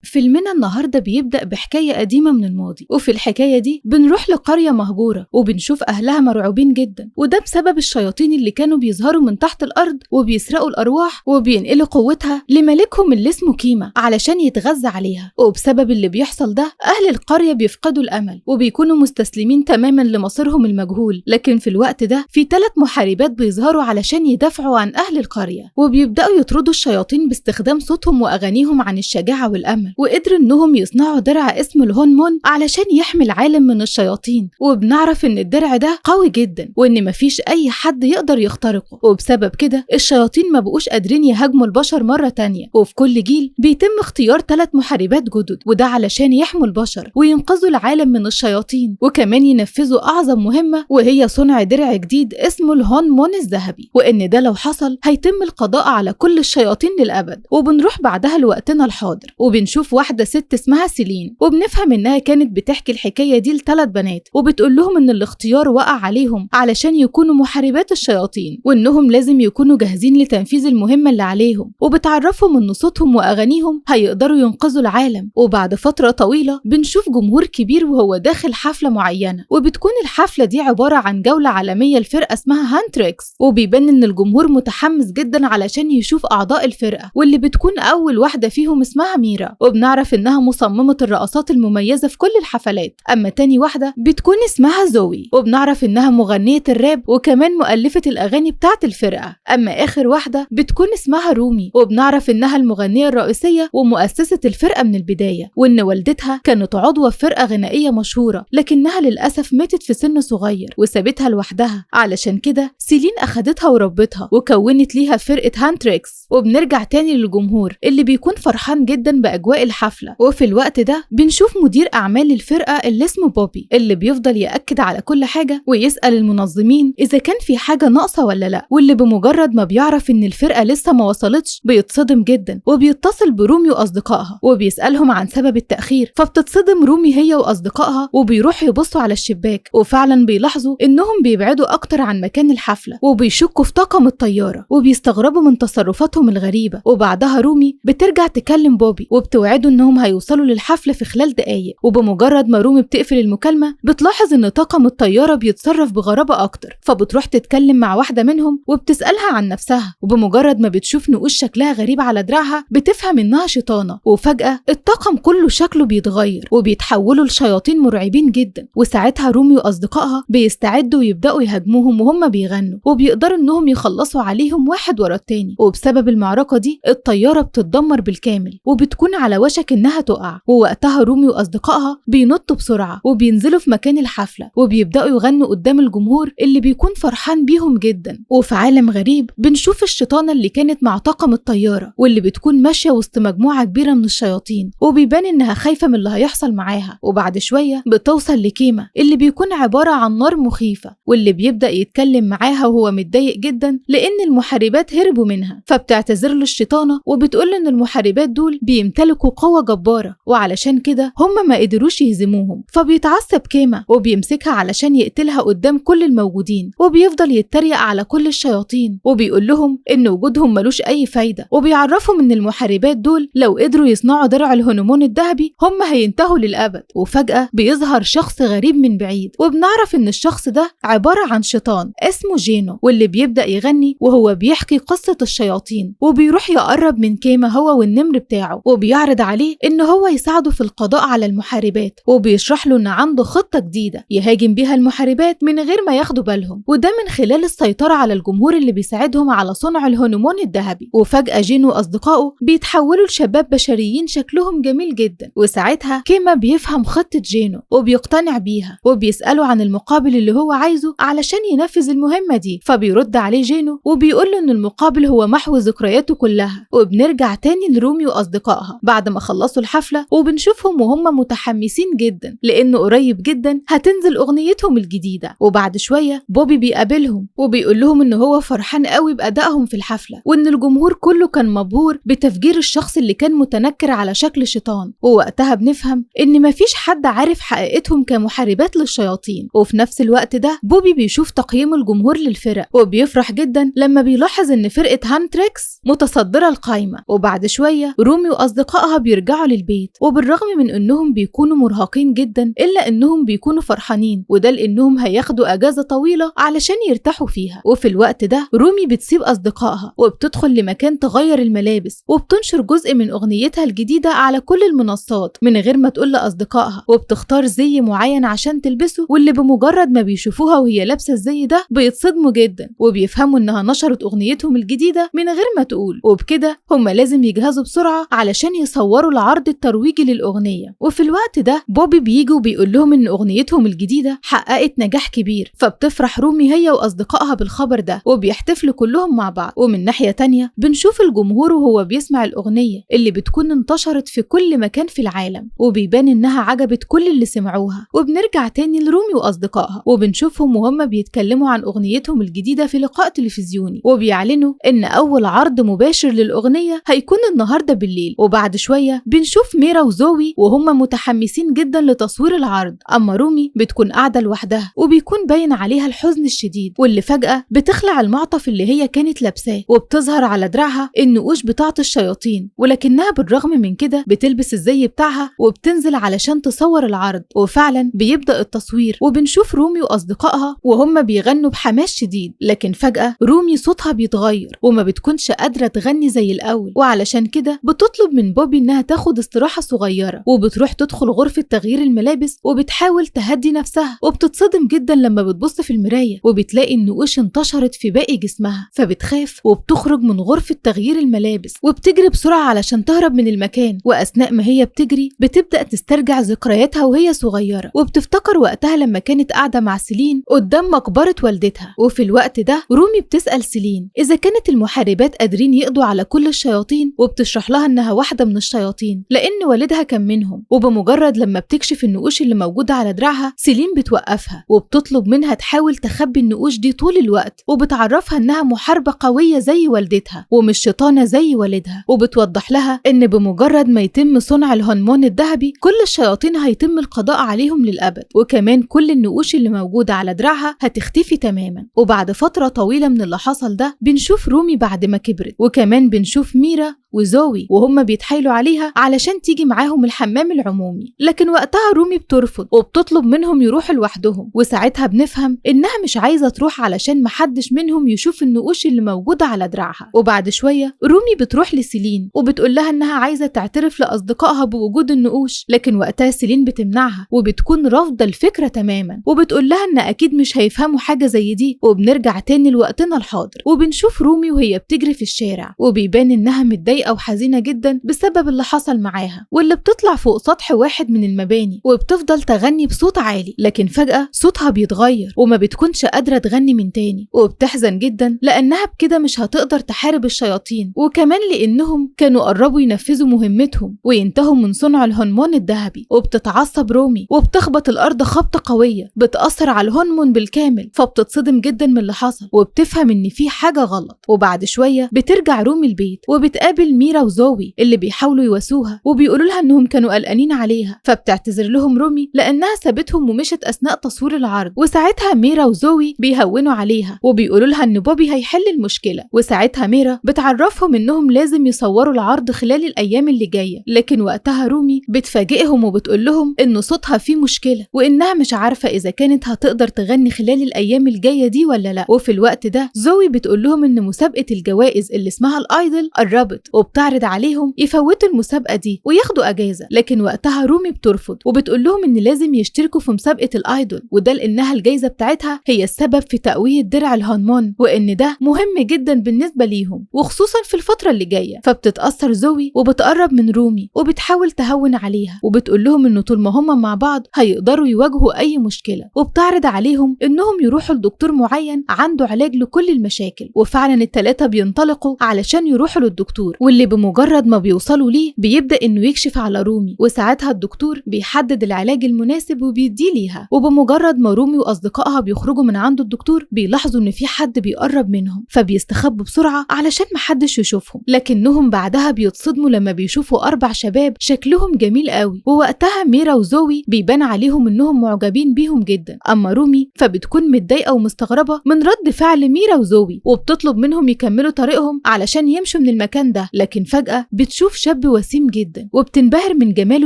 فيلمنا النهارده بيبدأ بحكاية قديمة من الماضي، وفي الحكاية دي بنروح لقرية مهجورة وبنشوف أهلها مرعوبين جدا، وده بسبب الشياطين اللي كانوا بيظهروا من تحت الأرض وبيسرقوا الأرواح وبينقلوا قوتها لملكهم اللي اسمه كيما علشان يتغذى عليها. وبسبب اللي بيحصل ده أهل القرية بيفقدوا الأمل وبيكونوا مستسلمين تماما لمصيرهم المجهول. لكن في الوقت ده في 3 محاربات بيظهروا علشان يدافعوا عن أهل القرية، وبيبدأوا يطردوا الشياطين باستخدام صوتهم وأغانيهم عن الشجاعة والأمل، وقدروا إنهم يصنعوا درع اسمه الهونمون علشان يحمي العالم من الشياطين. وبنعرف إن الدرع ده قوي جدا وإن مفيش أي حد يقدر يخترقه، وبسبب كده الشياطين ما بقوش قادرين يهاجموا البشر مرة تانية. وفي كل جيل بيتم اختيار 3 محاربات جدد، وده علشان يحموا البشر وينقذوا العالم من الشياطين، وكمان ينفذوا أعظم مهمة وهي صنع درع جديد اسمه الهونمون الذهبي، وإن ده لو حصل هيتم القضاء على كل الشياطين للأبد. وبنروح بعدها لوقتنا الحاضر وبنشوف واحدة ست اسمها سيلين، وبنفهم إنها كانت بتحكي الحكاية دي ل3 بنات، وبتقول لهم إن الاختيار وقع عليهم علشان يكونوا محاربات الشياطين، وإنهم لازم يكونوا جاهزين لتنفيذ المهمة اللي عليهم، وبتعرفهم إن صوتهم وأغانيهم هيقدروا ينقذوا العالم. وبعد فترة طويلة بنشوف جمهور كبير وهو داخل حفلة معينة، وبتكون الحفلة دي عبارة عن جولة عالمية لفرقة اسمها هانتريكس، وبيبان إن الجمهور متحمس جدا علشان يشوف أعضاء الفرقة، واللي بتكون أول واحدة فيهم اسمها ميرا، وبنعرف إنها مصممة الرقصات المميزة في كل الحفلات. أما تاني واحدة بتكون اسمها زوي، وبنعرف إنها مغنية الراب وكمان مؤلفة الأغاني بتاعة الفرقة. أما آخر واحدة بتكون اسمها رومي، وبنعرف إنها المغنية الرئيسية ومؤسسة الفرقة من البداية، وإن والدتها كانت عضوة في فرقة غنائية مشهورة لكنها للأسف ماتت في سن صغير وسابتها لوحدها، علشان كده سيلين أخدتها وربتها وكونت ليها فرقة هانتريكس. وبنرجع تاني للجمهور اللي بيكون فرحان جدا بأجواء الحفلة. وفي الوقت ده بنشوف مدير أعمال الفرقة اللي اسمه بوبي، اللي بيفضل يأكد على كل حاجة ويسأل المنظمين إذا كان في حاجة ناقصة ولا لأ، واللي بمجرد ما بيعرف إن الفرقة لسه ما وصلتش بيتصدم جدا، وبيتصل برومي وأصدقائها وبيسألهم عن سبب التأخير. فبتتصدم رومي هي وأصدقائها وبيروحوا يبصوا على الشباك، وفعلا بيلاحظوا إنهم بيبعدوا أكتر عن مكان الحفلة، وبيشكوا في طاقم الطيارة وبيستغربوا من تصرفاتهم الغريبة. وبعدها رومي بترجع تكلم بوبي وبتوعده إنهم هيوصلوا للحفلة في خلال دقايق. وبمجرد ما رومي بتقفل المكالمة بتلاحظ إن طاقم الطيارة بيتصرف بغرابة أكتر، فبتروح تتكلم مع واحدة منهم وبتسألها عن نفسها، وبمجرد ما بتشوف نقوش شكلها غريب على دراعها بتفهم إنها شيطانة. وفجأة الطاقم كله شكله بيتغير وبيتحولوا لشياطين مرعبين جدا، وساعتها رومي وأصدقائها بيستعدوا ويبدأوا يهاجموهم وهم بيغنوا، وبيقدروا إنهم يخلصوا عليهم واحد ورا التاني. وبسبب المعركة دي الطيارة بتتدمر بالكامل وبتكون على وشك إنها تقع، ووقتها رومي وأصدقائها بينطوا بسرعة وبينزلوا في مكان الحفلة وبيبدأوا يغنوا قدام الجمهور اللي بيكون فرحان بيهم جدا. وفي عالم غريب بنشوف الشيطانة اللي كانت مع طاقم الطيارة واللي بتكون ماشية وسط مجموعة كبيرة من الشياطين، وبيبان إنها خايفة من اللي هيحصل معاها. وبعد شوية بتوصل لكيما اللي بيكون عبارة عن نار مخيفة، واللي بيبدأ يتكلم معاها وهو متضايق جدا لأن المحاربات هربوا منها. فبتعتذر له الشيطانة وبتقول إن المحاربات دول بيمتلكوا قوة جبارة وعلشان كده هم ما قدروش يهزموهم. فبيتعصب كيما وبيمسكها علشان يقتلها قدام كل الموجودين، وبيفضل يتريق على كل الشياطين وبيقول لهم إن وجودهم ملوش أي فايدة، وبيعرفهم إن المحاربات دول لو قدروا يصنعوا درع الهرمون الذهبي هم هينتهوا للأبد. وفجأة بيظهر شخص غريب من بعيد، وبنعرف إن الشخص ده عبارة عن شيطان اسمه جينو، واللي بيبدأ يغني وهو بيحكي قصة الشياطين، وبيروح يقرب من كيما هو والنمر بتاعه وبيعرض عليه إن هو يساعده في القضاء على المحاربات، وبيشرح له إن عنده خطة جديدة يهاجم بيها المحاربات من غير ما ياخدوا بالهم، وده من خلال السيطرة على الجمهور اللي بيساعدهم على صنع الهرمون الذهبي. وفجأة جينو وأصدقائه بيتحولوا لشباب بشريين شكلهم جميل جدا، وساعتها كيما بيفهم خطة جينو وبيقتنع بيها وبيسأله عن المقابل اللي هو عايزه علشان ينفذ المهمة دي. فبيرد عليه جينو وبيقول له إن المقابل هو محو ذكرياته كلها. وبنرجع تاني لرومي وأصدقائها بعد ما خلصوا الحفلة، وبنشوفهم وهم متحمسين جدا لأنه قريب جدا هتنزل أغنيتهم الجديدة. وبعد شوية بوبي بيقابلهم وبيقول لهم إن هو فرحان قوي بأدائهم في الحفلة، وإن الجمهور كله كان مبهور بتفجير الشخص اللي كان متنكر على شكل شيطان. ووقتها بنفهم إن مفيش حد عارف حقيقتهم كمحاربات للشياطين. وفي نفس الوقت ده بوبي بيشوف تقييم الجمهور للفرق وبيفرح جدا لما بيلاحظ إن فرقة هانتريكس متصدرة القايمة. وبعد شوية رومي وأصدقائها وأصدقائها بيرجعوا للبيت، وبالرغم من إنهم بيكونوا مرهقين جدا إلا إنهم بيكونوا فرحانين، وده لإنهم هياخدوا أجازة طويلة علشان يرتاحوا فيها. وفي الوقت ده رومي بتسيب أصدقائها وبتدخل لمكان تغير الملابس، وبتنشر جزء من أغنيتها الجديدة على كل المنصات من غير ما تقول لأصدقائها، وبتختار زي معين عشان تلبسه، واللي بمجرد ما بيشوفوها وهي لابسة الزي ده بيتصدموا جدا وبيفهموا إنها نشرت أغنيتهم الجديدة من غير ما تقول، وبكده هما لازم يجهزوا بسرعة علشان يصوروا العرض الترويجي للأغنية. وفي الوقت ده بوبي بيجي وبيقول لهم إن أغنيتهم الجديدة حققت نجاح كبير، فبتفرح رومي هي وأصدقائها بالخبر ده وبيحتفلوا كلهم مع بعض. ومن ناحية تانية بنشوف الجمهور وهو بيسمع الأغنية اللي بتكون انتشرت في كل مكان في العالم، وبيبان إنها عجبت كل اللي سمعوها. وبنرجع تاني لرومي وأصدقائها وبنشوفهم وهم بيتكلموا عن أغنيتهم الجديدة في لقاء تلفزيوني، وبيعلنوا إن أول عرض مباشر للأغنية هيكون النهاردة بالليل. وبعد شوية بنشوف ميرا وزوي وهم متحمسين جدا لتصوير العرض، أما رومي بتكون قاعدة لوحدها وبيكون باين عليها الحزن الشديد، واللي فجأة بتخلع المعطف اللي هي كانت لابساه وبتظهر على دراعها النقوش بتاعة الشياطين، ولكنها بالرغم من كده بتلبس الزي بتاعها وبتنزل علشان تصور العرض. وفعلا بيبدأ التصوير وبنشوف رومي وأصدقائها وهم بيغنوا بحماس شديد، لكن فجأة رومي صوتها بيتغير وما بتكونش قادرة تغني زي الأول، وعلشان كده بتطلب من بوبي إنها تاخد استراحة صغيرة، وبتروح تدخل غرفة تغيير الملابس وبتحاول تهدي نفسها، وبتتصدم جدا لما بتبص في المراية وبتلاقي النقوش انتشرت في باقي جسمها، فبتخاف وبتخرج من غرفة تغيير الملابس وبتجري بسرعة علشان تهرب من المكان. وأثناء ما هي بتجري بتبدأ تسترجع ذكرياتها وهي صغيرة، وبتفتكر وقتها لما كانت قاعدة مع سيلين قدام مقبرة والدتها. وفي الوقت ده رومي بتسأل سيلين إذا كانت المحاربات قادرين يقضوا على كل الشياطين، وبتشرح لها إنها واحدة من الشياطين لأن والدها كان منهم. وبمجرد لما بتكشف النقوش اللي موجودة على دراعها سيلين بتوقفها وبتطلب منها تحاول تخبي النقوش دي طول الوقت، وبتعرفها إنها محاربة قوية زي والدتها ومش شيطانة زي والدها، وبتوضح لها إن بمجرد ما يتم صنع الهرمون الذهبي كل الشياطين هيتم القضاء عليهم للأبد، وكمان كل النقوش اللي موجودة على دراعها هتختفي تماما. وبعد فترة طويلة من اللي حصل ده بنشوف رومي بعد ما كبرت، وكمان بنشوف ميرا وزوي وهم بيتحايلوا عليها علشان تيجي معاهم الحمام العمومي، لكن وقتها رومي بترفض وبتطلب منهم يروحوا لوحدهم. وساعتها بنفهم انها مش عايزه تروح علشان محدش منهم يشوف النقوش اللي موجوده على دراعها. وبعد شويه رومي بتروح لسيلين وبتقول لها انها عايزه تعترف لاصدقائها بوجود النقوش، لكن وقتها سيلين بتمنعها وبتكون رافضه الفكره تماما، وبتقول لها ان اكيد مش هيفهموا حاجه زي دي. وبنرجع تاني لوقتنا الحاضر وبنشوف رومي وهي بتجري في الشارع، وبيبان انها متضايقه وحزينة جدا بسبب اللي حصل معاها، واللي بتطلع فوق سطح واحد من المباني وبتفضل تغني بصوت عالي، لكن فجأة صوتها بيتغير وما بتكونش قادرة تغني من تاني، وبتحزن جدا لأنها بكده مش هتقدر تحارب الشياطين، وكمان لأنهم كانوا قربوا ينفذوا مهمتهم وينتهوا من صنع الهرمون الذهبي. وبتتعصب رومي وبتخبط الأرض خبطة قوية بتأثر على الهرمون بالكامل، فبتتصدم جدا من اللي حصل وبتفهم إن في حاجة غلط. وبعد شوية بترجع رومي البيت وبتقابل ميرا وزوي اللي بيحاولوا يواسوها وبيقولوا لها انهم كانوا قلقانين عليها، فبتعتذر لهم رومي لانها سابتهم ومشت اثناء تصوير العرض. وساعتها ميرا وزوي بيهونوا عليها وبيقولوا لها ان بوبي هيحل المشكله، وساعتها ميرا بتعرفهم انهم لازم يصوروا العرض خلال الايام اللي جايه، لكن وقتها رومي بتفاجئهم وبتقول لهم ان صوتها فيه مشكله وانها مش عارفه اذا كانت هتقدر تغني خلال الايام الجايه دي ولا لا. وفي الوقت ده زوي بتقول لهم ان مسابقه الجوائز اللي اسمها ال Idol قربت، وبتعرض عليهم يفوتوا المسابقة دي وياخدوا أجازة، لكن وقتها رومي بترفض وبتقول لهم إن لازم يشتركوا في مسابقة ال Idol، وده لأنها الجايزة بتاعتها هي السبب في تقوية درع الهرمون، وإن ده مهم جدا بالنسبة ليهم وخصوصا في الفترة اللي جاية. فبتتأثر زوي وبتقرب من رومي وبتحاول تهون عليها وبتقول لهم إنه طول ما هما مع بعض هيقدروا يواجهوا أي مشكلة، وبتعرض عليهم إنهم يروحوا لدكتور معين عنده علاج لكل المشاكل. وفعلا الثلاثة بينطلقوا علشان يروحوا للدكتور، واللي بمجرد ما بيوصلوا ليه بيبدأ انه يكشف على رومي، وساعتها الدكتور بيحدد العلاج المناسب وبيديه ليها. وبمجرد ما رومي واصدقائها بيخرجوا من عند الدكتور بيلاحظوا ان في حد بيقرب منهم، فبيستخبوا بسرعة علشان محدش يشوفهم، لكنهم بعدها بيتصدموا لما بيشوفوا 4 شباب شكلهم جميل قوي، ووقتها ميرا وزوي بيبان عليهم انهم معجبين بيهم جدا. اما رومي فبتكون متضايقة ومستغربة من رد فعل ميرا وزوي، وبتطلب منهم يكملوا طريقهم علشان يمشوا من المكان ده، لكن فجأة بتشوف شاب وسيم جدا وبتنبهر من جماله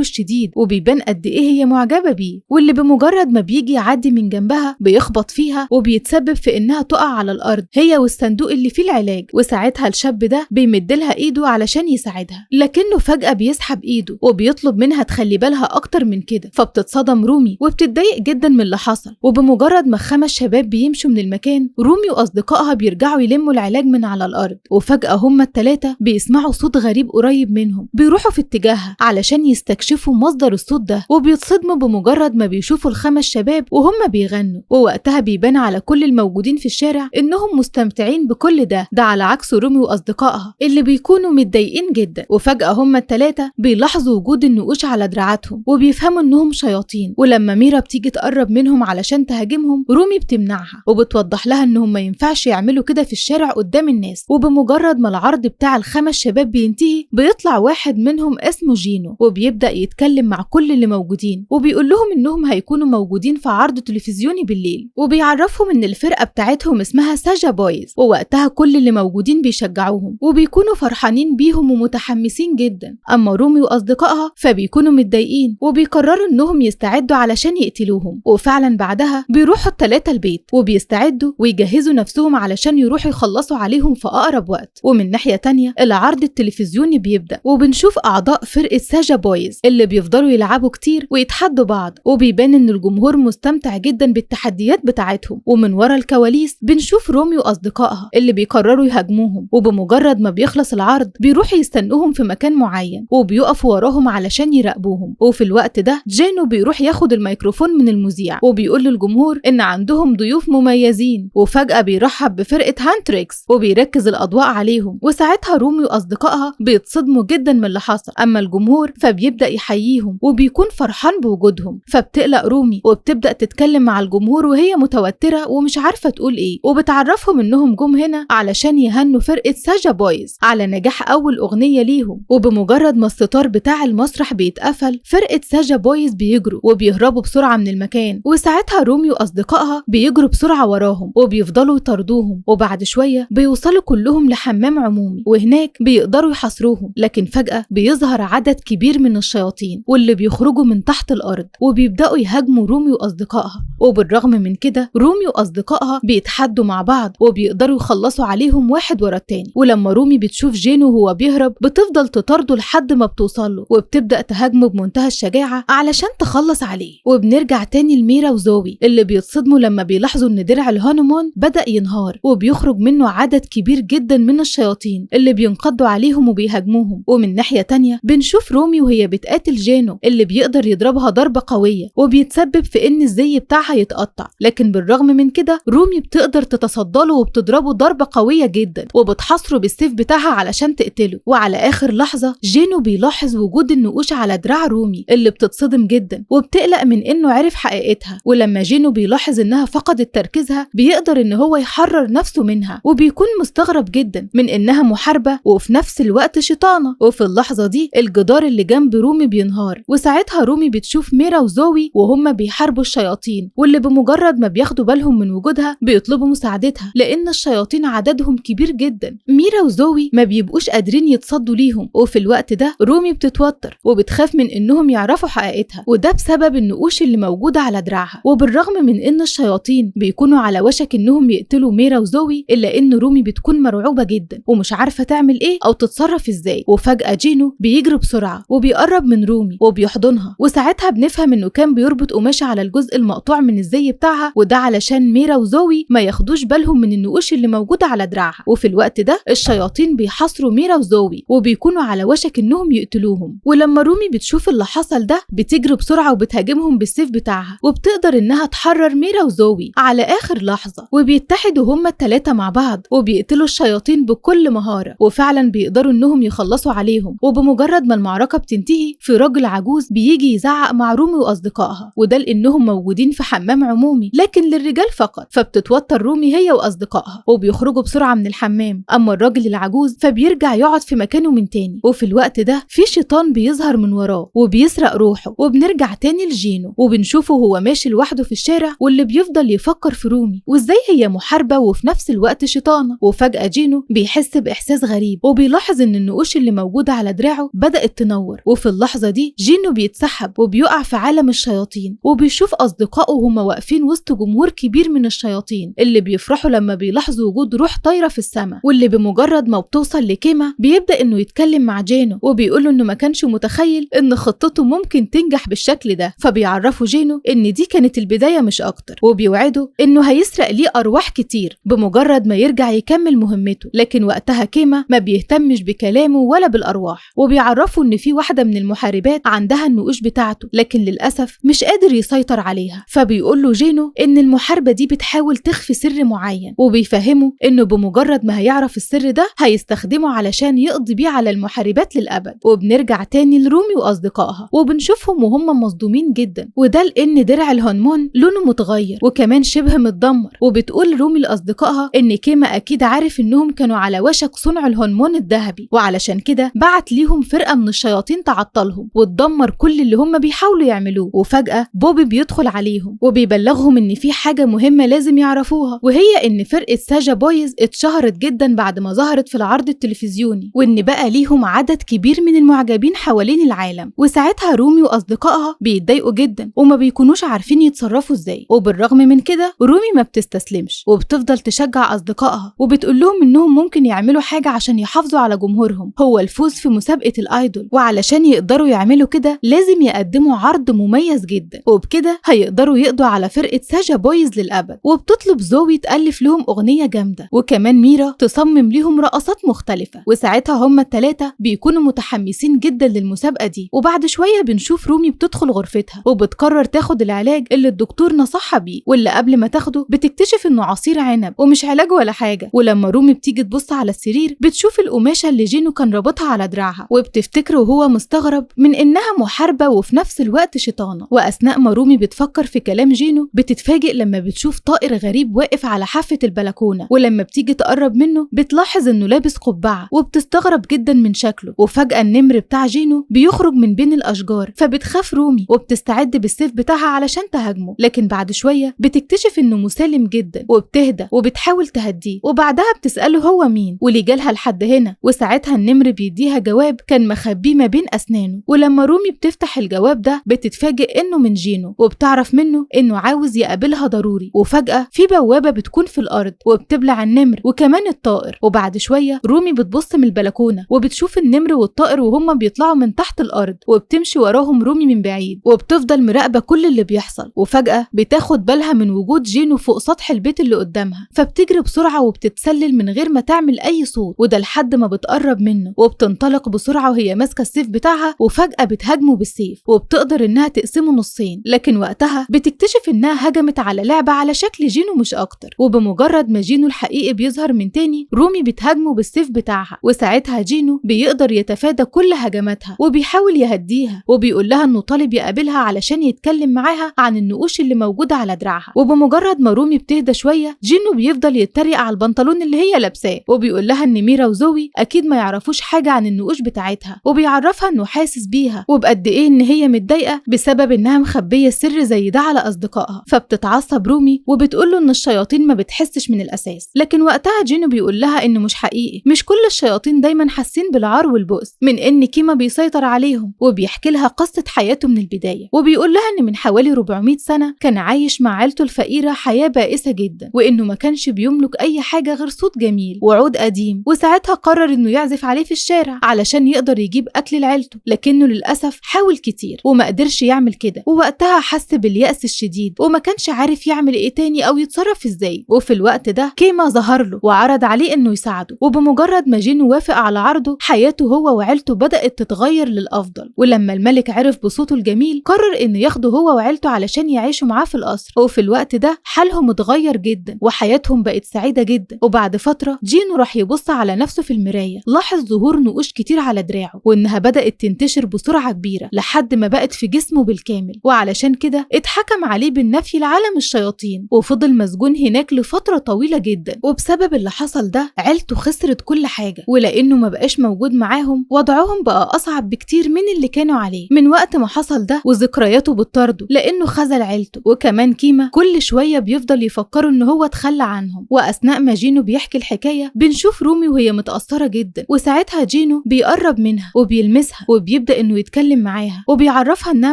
الشديد، وبيبان قد ايه هي معجبة بيه، واللي بمجرد ما بيجي يعدي من جنبها بيخبط فيها وبيتسبب في انها تقع على الارض هي والصندوق اللي فيه العلاج. وساعتها الشاب ده بيمد لها ايده علشان يساعدها، لكنه فجأة بيسحب ايده وبيطلب منها تخلي بالها اكتر من كده. فبتتصدم رومي وبتتضايق جدا من اللي حصل. وبمجرد ما 5 شباب بيمشوا من المكان، رومي واصدقائها بيرجعوا يلموا العلاج من على الارض، وفجأة هما ال3 بيسمعوا صوت غريب قريب منهم، بيروحوا في اتجاهها علشان يستكشفوا مصدر الصوت ده، وبيتصدموا بمجرد ما بيشوفوا ال5 شباب وهم بيغنوا. ووقتها بيبان على كل الموجودين في الشارع انهم مستمتعين بكل ده على عكس رومي واصدقائها اللي بيكونوا متضايقين جدا. وفجأة هما ال3 بيلاحظوا وجود النقوش على دراعاتهم وبيفهموا انهم شياطين. ولما ميرا بتيجي تقرب منهم علشان تهاجمهم، رومي بتمنعها وبتوضح لها انهم ما ينفعش يعملوا كده في الشارع قدام الناس. وبمجرد ما العرض بتاع ال5 شباب بينتهي، بيطلع واحد منهم اسمه جينو وبيبدأ يتكلم مع كل اللي موجودين وبيقول لهم انهم هيكونوا موجودين في عرض تلفزيوني بالليل، وبيعرفهم ان الفرقة بتاعتهم اسمها ساجا بويز. ووقتها كل اللي موجودين بيشجعوهم وبيكونوا فرحانين بيهم ومتحمسين جدا. اما رومي واصدقائها فبيكونوا متضايقين وبيقرروا انهم يستعدوا علشان يقتلوهم. وفعلا بعدها بيروحوا ال3 البيت وبيستعدوا ويجهزوا نفسهم علشان يروحوا يخلصوا عليهم في اقرب وقت. ومن ناحية تانية العرض التلفزيوني بيبدأ، وبنشوف اعضاء فرقة ساجا بويز اللي بيفضلوا يلعبوا كتير ويتحدوا بعض، وبيبان ان الجمهور مستمتع جدا بالتحديات بتاعتهم. ومن ورا الكواليس بنشوف رومي واصدقائها اللي بيقرروا يهاجموهم، وبمجرد ما بيخلص العرض بيروحوا يستنوهم في مكان معين وبيقفوا وراهم علشان يراقبوهم. وفي الوقت ده جينو بيروح ياخد الميكروفون من المذيع وبيقول للجمهور ان عندهم ضيوف مميزين، وفجأة بيرحب بفرقة هانتريكس وبيركز الأضواء عليهم. وساعتها رومي واصدقائها بيتصدموا جدا من اللي حصل، اما الجمهور فبيبدأ يحييهم وبيكون فرحان بوجودهم. فبتقلق رومي وبتبدأ تتكلم مع الجمهور وهي متوترة ومش عارفة تقول ايه، وبتعرفهم انهم جم هنا علشان يهنوا فرقة ساجا بويز على نجاح اول اغنية ليهم. وبمجرد ما الستار بتاع المسرح بيتقفل، فرقة ساجا بويز بيجروا وبيهربوا بسرعة من المكان. وساعتها رومي واصدقائها بيجروا بسرعة وراهم وبيفضلوا يطاردوهم، وبعد شوية بيوصلوا كلهم لحمام عمومي وهناك بيقدروا يحاصروهم. لكن فجأة بيظهر عدد كبير من الشياطين واللي بيخرجوا من تحت الأرض وبيبدأوا يهاجموا رومي وأصدقائها. وبالرغم من كده رومي وأصدقائها بيتحدوا مع بعض وبيقدروا يخلصوا عليهم واحد ورا التاني. ولما رومي بتشوف جينو وهو بيهرب بتفضل تطارده لحد ما بتوصله وبتبدأ تهاجمه بمنتهى الشجاعة علشان تخلص عليه. وبنرجع تاني لميرا وزوي اللي بيتصدموا لما بيلاحظوا ان درع الهانومون بدأ ينهار وبيخرج منه عدد كبير جدا من الشياطين اللي بينقضوا عليهم وبيهاجموهم. ومن ناحية تانية بنشوف رومي وهي بتقاتل جينو اللي بيقدر يضربها ضربة قوية وبيتسبب في ان الزي بتاعها يتقطع، لكن بالرغم من كده رومي بتقدر تتصدله وبتضربه ضربة قوية جدا وبتحاصره بالسيف بتاعها علشان تقتله. وعلى اخر لحظة جينو بيلاحظ وجود النقوش على دراع رومي اللي بتتصدم جدا وبتقلق من انه عرف حقيقتها. ولما جينو بيلاحظ انها فقدت تركيزها بيقدر ان هو يحرر نفسه منها، وبيكون مستغرب جدا من انها محاربة وفي نفس الوقت شيطانة. وفي اللحظة دي الجدار اللي جنب رومي بينهار، وساعتها رومي بتشوف ميرا وزوي وهم بيحاربوا الشياطين، واللي بمجرد ما بياخدوا بالهم من وجودها بيطلبوا مساعدتها لان الشياطين عددهم كبير جدا. ميرا وزوي ما بيبقوش قادرين يتصدوا ليهم، وفي الوقت ده رومي بتتوتر وبتخاف من انهم يعرفوا حقيقتها، وده بسبب النقوش اللي موجودة على دراعها. وبالرغم من ان الشياطين بيكونوا على وشك انهم يقتلوا ميرا وزوي، الا ان رومي بتكون مرعوبة جدا ومش عارفة تعمل ايه او تتصرف ازاي. وفجأة جينو بيجري بسرعة وبيقرب من رومي وبيحضنها، وساعتها بنفهم انه كان بيربط قماشة على الجزء المقطوع من الزي بتاعها، وده علشان ميرا وزوي ما ياخدوش بالهم من النقوش اللي موجودة على دراعها. وفي الوقت ده الشياطين بيحاصروا ميرا وزوي وبيكونوا على وشك انهم يقتلوهم. ولما رومي بتشوف اللي حصل ده بتجري بسرعة وبتهاجمهم بالسيف بتاعها، وبتقدر انها تحرر ميرا وزوي على اخر لحظة، وبيتحدوا هما الثلاثة مع بعض وبيقتلوا الشياطين بكل مهارة، وفعلا بيقدروا انهم يخلصوا عليهم. وبمجرد ما المعركة بتنتهي في راجل عجوز بيجي يزعق مع رومي واصدقائها، وده لانهم موجودين في حمام عمومي لكن للرجال فقط. فبتتوتر رومي هي واصدقائها وبيخرجوا بسرعة من الحمام، اما الراجل العجوز فبيرجع يقعد في مكانه من تاني. وفي الوقت ده في شيطان بيظهر من وراه وبيسرق روحه. وبنرجع تاني لجينو وبنشوفه هو ماشي لوحده في الشارع، واللي بيفضل يفكر في رومي وازاي هي محاربة وفي نفس الوقت شيطانة. وفجأة جينو بيحس بإحساس غريب وبيقرر وبيلاحظ ان النقوش اللي موجودة على دراعه بدأت تنور. وفي اللحظة دي جينو بيتسحب وبيقع في عالم الشياطين، وبيشوف اصدقائه وهما واقفين وسط جمهور كبير من الشياطين اللي بيفرحوا لما بيلاحظوا وجود روح طايرة في السماء. واللي بمجرد ما بتوصل لكيما بيبدأ انه يتكلم مع جينو وبيقول له انه ما كانش متخيل ان خطته ممكن تنجح بالشكل ده، فبيعرفوا جينو ان دي كانت البداية مش اكتر، وبيوعده انه هيسرق ليه ارواح كتير بمجرد ما يرجع يكمل مهمته. لكن وقتها كيما ما بيهتمش بكلامه ولا بالارواح، وبيعرفوا ان في واحدة من المحاربات عندها النقوش بتاعته لكن للاسف مش قادر يسيطر عليها. فبيقول له جينو ان المحاربة دي بتحاول تخفي سر معين، وبيفهمه انه بمجرد ما هيعرف السر ده هيستخدمه علشان يقضي بيه على المحاربات للابد. وبنرجع تاني لرومي واصدقائها وبنشوفهم وهم مصدومين جدا، وده لان درع الهونمون لونه متغير وكمان شبه متدمر. وبتقول رومي لاصدقائها ان كيما اكيد عارف انهم كانوا على وشك صنع الهونمون الذهبي، وعلشان كده بعت ليهم فرقه من الشياطين تعطلهم وتدمر كل اللي هم بيحاولوا يعملوه. وفجأة بوبي بيدخل عليهم وبيبلغهم ان في حاجة مهمة لازم يعرفوها، وهي ان فرقه ساجا بويز اتشهرت جدا بعد ما ظهرت في العرض التلفزيوني، وان بقى ليهم عدد كبير من المعجبين حوالين العالم. وساعتها رومي واصدقائها بيتضايقوا جدا وما بيكونوش عارفين يتصرفوا ازاي. وبالرغم من كده رومي ما بتستسلمش وبتفضل تشجع اصدقائها وبتقول لهم انهم ممكن يعملوا حاجة عشان يحافظوا على جمهورهم، هو الفوز في مسابقة ال idol، وعلشان يقدروا يعملوا كده لازم يقدموا عرض مميز جدا، وبكده هيقدروا يقضوا على فرقه ساجا بويز للابد. وبتطلب زوي تألف لهم اغنية جامدة، وكمان ميرا تصمم ليهم رقصات مختلفة. وساعتها هما الثلاثة بيكونوا متحمسين جدا للمسابقه دي. وبعد شوية بنشوف رومي بتدخل غرفتها وبتقرر تاخد العلاج اللي الدكتور نصحها بيه، واللي قبل ما تاخده بتكتشف انه عصير عنب ومش علاج ولا حاجة. ولما رومي بتيجي تبص على السرير بتشوف القماشه اللي جينو كان رابطها على دراعها، وبتفتكره وهو مستغرب من انها محاربة وفي نفس الوقت شيطانه. واثناء ما رومي بتفكر في كلام جينو بتتفاجئ لما بتشوف طائر غريب واقف على حافة البلكونه، ولما بتيجي تقرب منه بتلاحظ انه لابس قبعه وبتستغرب جدا من شكله. وفجاة النمر بتاع جينو بيخرج من بين الاشجار، فبتخاف رومي وبتستعد بالسيف بتاعها علشان تهاجمه، لكن بعد شوية بتكتشف انه مسالم جدا وبتهدى وبتحاول تهديه، وبعدها بتساله هو مين وليه جالها لحد هنا. وساعتها النمر بيديها جواب كان مخبيه ما بين اسنانه، ولما رومي بتفتح الجواب ده بتتفاجئ انه من جينو، وبتعرف منه انه عاوز يقابلها ضروري. وفجأة في بوابة بتكون في الارض وبتبلع النمر وكمان الطائر. وبعد شوية رومي بتبص من البلكونة وبتشوف النمر والطائر وهما بيطلعوا من تحت الارض، وبتمشي وراهم رومي من بعيد وبتفضل مراقبة كل اللي بيحصل. وفجأة بتاخد بالها من وجود جينو فوق سطح البيت اللي قدامها، فبتجري بسرعة وبتتسلل من غير ما تعمل اي صوت، وده لحد ما بتقرب منه وبتنطلق بسرعة وهي ماسكة السيف بتاعها، وفجأة بتهاجمه بالسيف وبتقدر انها تقسمه نصين. لكن وقتها بتكتشف انها هجمت على لعبة على شكل جينو مش اكتر، وبمجرد ما جينو الحقيقي بيظهر من تاني رومي بتهاجمه بالسيف بتاعها، وساعتها جينو بيقدر يتفادى كل هجماتها وبيحاول يهديها وبيقول لها انه طالب يقابلها علشان يتكلم معاها عن النقوش اللي موجودة على دراعها. وبمجرد ما رومي بتهدى شوية جينو بيفضل يتريق على البنطلون اللي هي لابساه، وبيقول لها ان ميرا وزوي اكيد ما يعرفوش حاجة عن النقوش بتاعتها، وبيعرفها انه حاسس بيها وبقد ايه ان هي متضايقة بسبب انها مخبية سر زي ده على اصدقائها. فبتتعصب رومي وبتقول له ان الشياطين ما بتحسش من الاساس، لكن وقتها جينو بيقول لها انه مش حقيقي، مش كل الشياطين دايما حاسين بالعار والبؤس من ان كيما بيسيطر عليهم، وبيحكي لها قصة حياته من البداية، وبيقول لها ان من حوالي 400 سنة كان عايش مع عيلته الفقيرة حياة بائسة جدا، وانه ما كانش بيملك اي حاجة غير صوت جميل وعود قديم، وساعتها قرر انه يعزف عليه في الشارع علشان يقدر يجيب اكل لعيلته، لكنه للاسف حاول كتير وما قدرش يعمل كده، ووقتها حس باليأس الشديد وما كانش عارف يعمل ايه تاني او يتصرف ازاي. وفي الوقت ده كيما ظهر له وعرض عليه انه يساعده، وبمجرد ما جينو وافق على عرضه حياته هو وعيلته بدأت تتغير للافضل. ولما الملك عرف بصوته الجميل قرر انه ياخده هو وعيلته علشان يعيشوا معاه في القصر، وفي الوقت ده حالهم اتغير جدا وحياتهم بقت سعيدة جدا. وبعد فترة جينو راح يبص على نفسه في المراية، لاحظ ظهور نقوش كتير على دراعه وانها بدأت تنتشر بسرعة كبيرة لحد ما بقت في جسمه بالكامل، وعلشان كده اتحكم عليه بالنفي لعالم الشياطين وفضل مسجون هناك لفترة طويلة جدا. وبسبب اللي حصل ده عيلته خسرت كل حاجة، ولانه ما بقاش موجود معاهم وضعهم بقى اصعب بكتير من اللي كانوا عليه من وقت ما حصل ده، وذكرياته بتطارده لانه خذل عيلته، وكمان كيما كل شوية بيفضل يفكروا ان هو اتخلى عنهم. واثناء ما جينو بيحكي الحكاية بنشوف رومي وهي متأثرة متأثرة جدا، وساعتها جينو بيقرب منها وبيلمسها وبيبدأ انه يتكلم معاها وبيعرفها انها